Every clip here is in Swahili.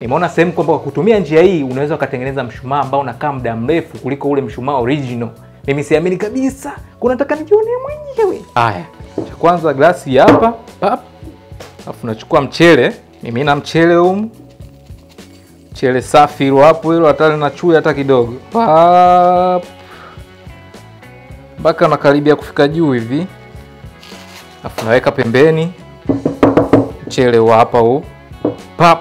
Nimeona sehemu kwamba kwa kutumia njia hii unaweza ukatengeneza mshumaa ambao unakaa muda mrefu kuliko ule mshumaa original. Mimi siamini kabisa, kuna nataka nijione mwenyewe. Haya, cha kwanza glasi hapa, pap. Alafu nachukua mchele, mimina mchele humu. Mchele safi hilo hapo, hilo hata na chui hata kidogo. Pap. Mpaka unakaribia kufika juu hivi. Alafu naweka pembeni mchele wa hapa huu. Pap.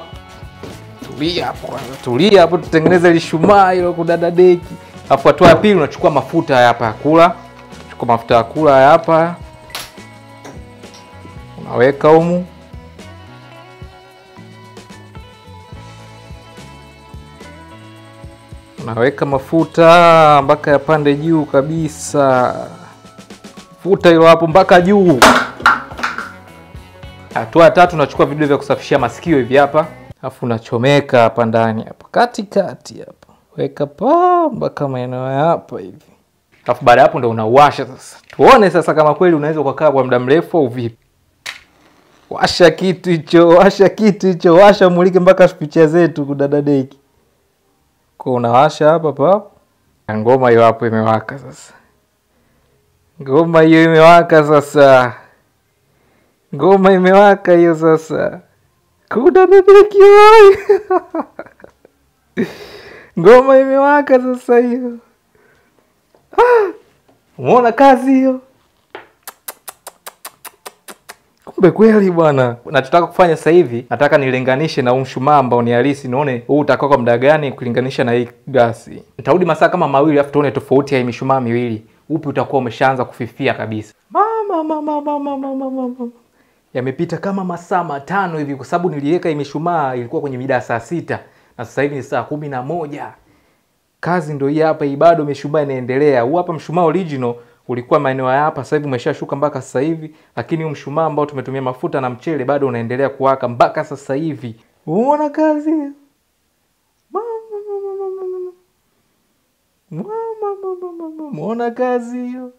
Tulia hapo kwanza, tulia hapo tutengeneze lishumaa hilo kudada deki. Alafu hatua ya pili unachukua mafuta hapa ya kula. Chukua mafuta ya kula hapa. Unaweka humu. Unaweka mafuta mpaka yapande juu kabisa. Futa hilo hapo mpaka juu. Hatua ya tatu unachukua vidude vya kusafishia masikio hivi hapa. Alafu unachomeka hapa ndani hapa katikati hapa. Weka pa mpaka maeneo hapa hivi. Alafu baada hapo ndo unauwasha sasa. Tuone sasa kama kweli unaweza kukaa kwa muda mrefu au vipi. Washa kitu hicho, washa kitu hicho, washa mulike mpaka picha zetu kudada deki. Kwa unawasha hapa pa. Ngoma hiyo hapo imewaka sasa. Ngoma hiyo imewaka sasa. Ngoma imewaka hiyo sasa. Kudada deki oi. Ngoma imewaka sasa hiyo. Ah! Umeona kazi hiyo? Kumbe kweli bwana. Nachotaka kufanya sasa hivi, nataka nilinganishe na huu mshumaa ambao ni halisi, nione huu utakaa kwa muda gani kulinganisha na hii gasi. Nitarudi masaa kama mawili afu tuone tofauti ya mishumaa miwili. Upi utakuwa umeshaanza kufifia kabisa. Mama mama mama mama mama. Yamepita kama masaa 5 hivi kwa sababu niliweka hii mishumaa ilikuwa kwenye mida saa 6 na sasa hivi ni saa 11. Kazi ndio hii hapa, hii bado mishumaa inaendelea. Huu hapa mshumaa original ulikuwa maeneo hapa, sasa hivi umeshashuka mpaka sasa hivi, lakini huu mshumaa ambao tumetumia mafuta na mchele bado unaendelea kuwaka mpaka sasa hivi. Umeona kazi? Mama mama mama mama. Umeona kazi hiyo?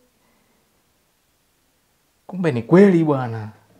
Kumbe ni kweli bwana.